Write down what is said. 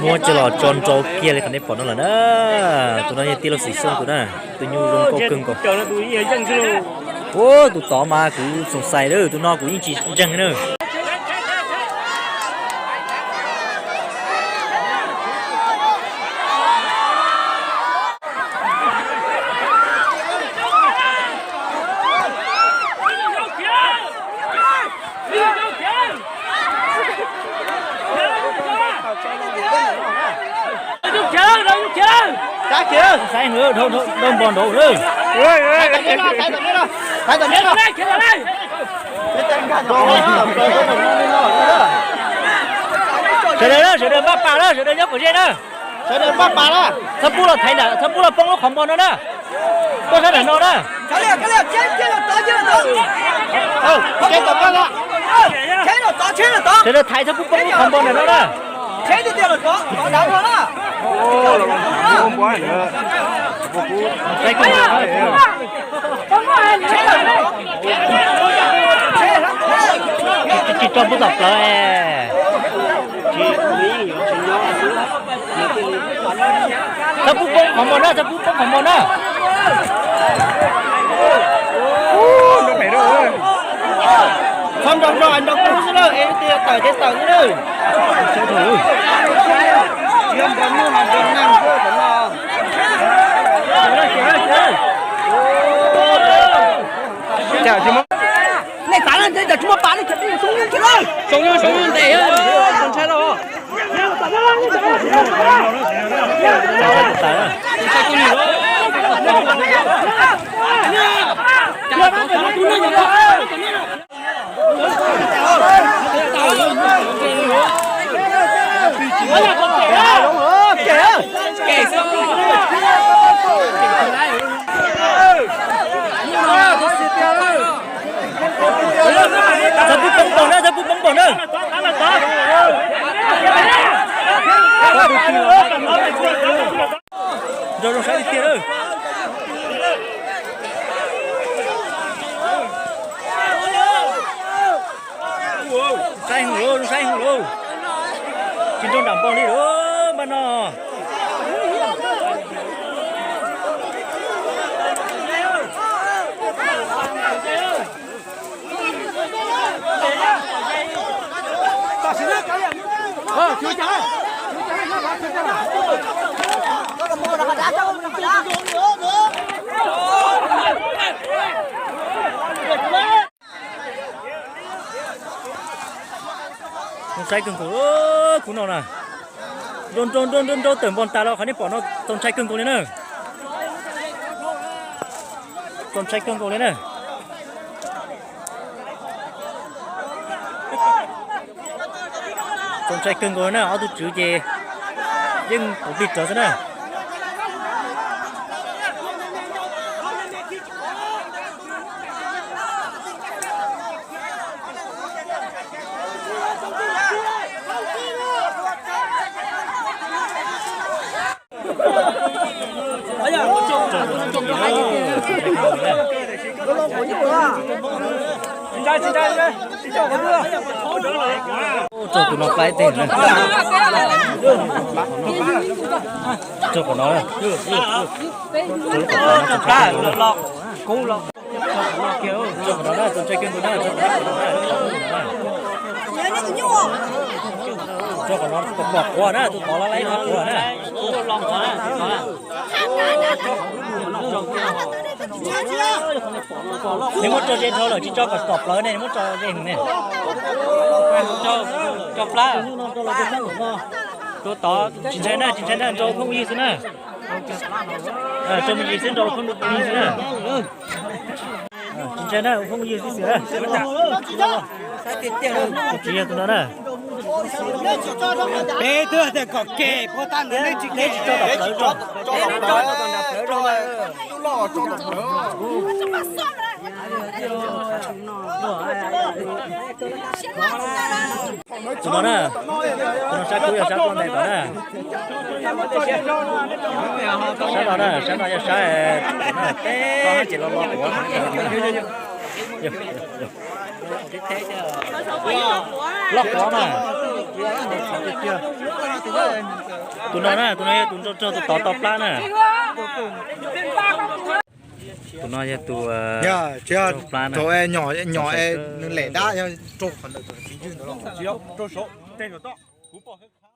Muab coj los tso nrau kiag li qhov nej pom no lawm na. Tus no yog tij laug Xwm Xyooj tus na, tus nyuj zoo nkauj kawg nkaus. Ua tus tod mas kuv xoom xais lawm, tus no kuv yeej tsis ntseeg na. Saib, dhau npo nraud lawm. Sawv daws na, sawv daws npaj pas na, sawv daws nyob kom ze na. Sawv daws npaj pas na. Txhob pub los thaiv ntawm, txhob pub los poob lub qhov npo no na. Tuaj sab ntawm no na. Sawv daws thaiv txhob pub poob lub qhov npo ntawm no na. Tsis tso pub tom plawv. Txhob pub poob qhov npo na, txhob pub poob qhov npo na. Txhob nrog nrog nrog pub xwb na, es tias tawm ces tawm xwb na. Tsis yog npog nyuj mas npog neeg xwb tam no. Nej xav leej twg cov tsis muaj pas nej cov peb xyoo nyob ntes, ntshai los. Txhob pub poob npaum na, txhob pub poob npaum na. Nrog zoo saib tiag tiag lawm. Saib hwv lauj, saib hwv lauj. Tsis nrog nram npog li lauj, npaj no. Txaus ntshai kawg nkaus, kuv no na. Nrau nrau nrau nrau nrau tawm npog tas los qhov nej pom no txaus ntshai kawg nkaus li na. Txaus ntshai kawg nkaus li na. Txaus ntshai kawg nkaus na, ob tug tswv ces yeej puv plig rawv xwb na. Tso tus no plab ib teg na. Tso qhov no. Tso qhov no na, txaus ntshai kawg nkaus na. Tso qhov no, pom quav na, tus tod lab lab ib qhov quav na. Nej muab tso ze dhau lawm tsis tso kom tom plawv ne, nej muab tso ze heev ne. Tsis ntshai na, tsis ntshai na, nrau phooj ywg xwb na. Rau me ntsis xwb, nrau phooj ywg xwb na. Tsis ntshai na, phooj ywg xwb xwb. Tsis yog tus no na. Peb twb tias kom ke puag ta ntawd, nej tsis ke, tsis tso tom plawv rau. Tus no na, tus no sab kub yog sab koj ntes tom na. Sab no na, sab no yog sab teb ces lo lo quav. Loj quav mas. Tus no na, tus no yog tus nrog tod tau plab na. Tus no yog tus plab na. Nws lem dab, rau qhov ntawd tus txiv ywg ntawd los.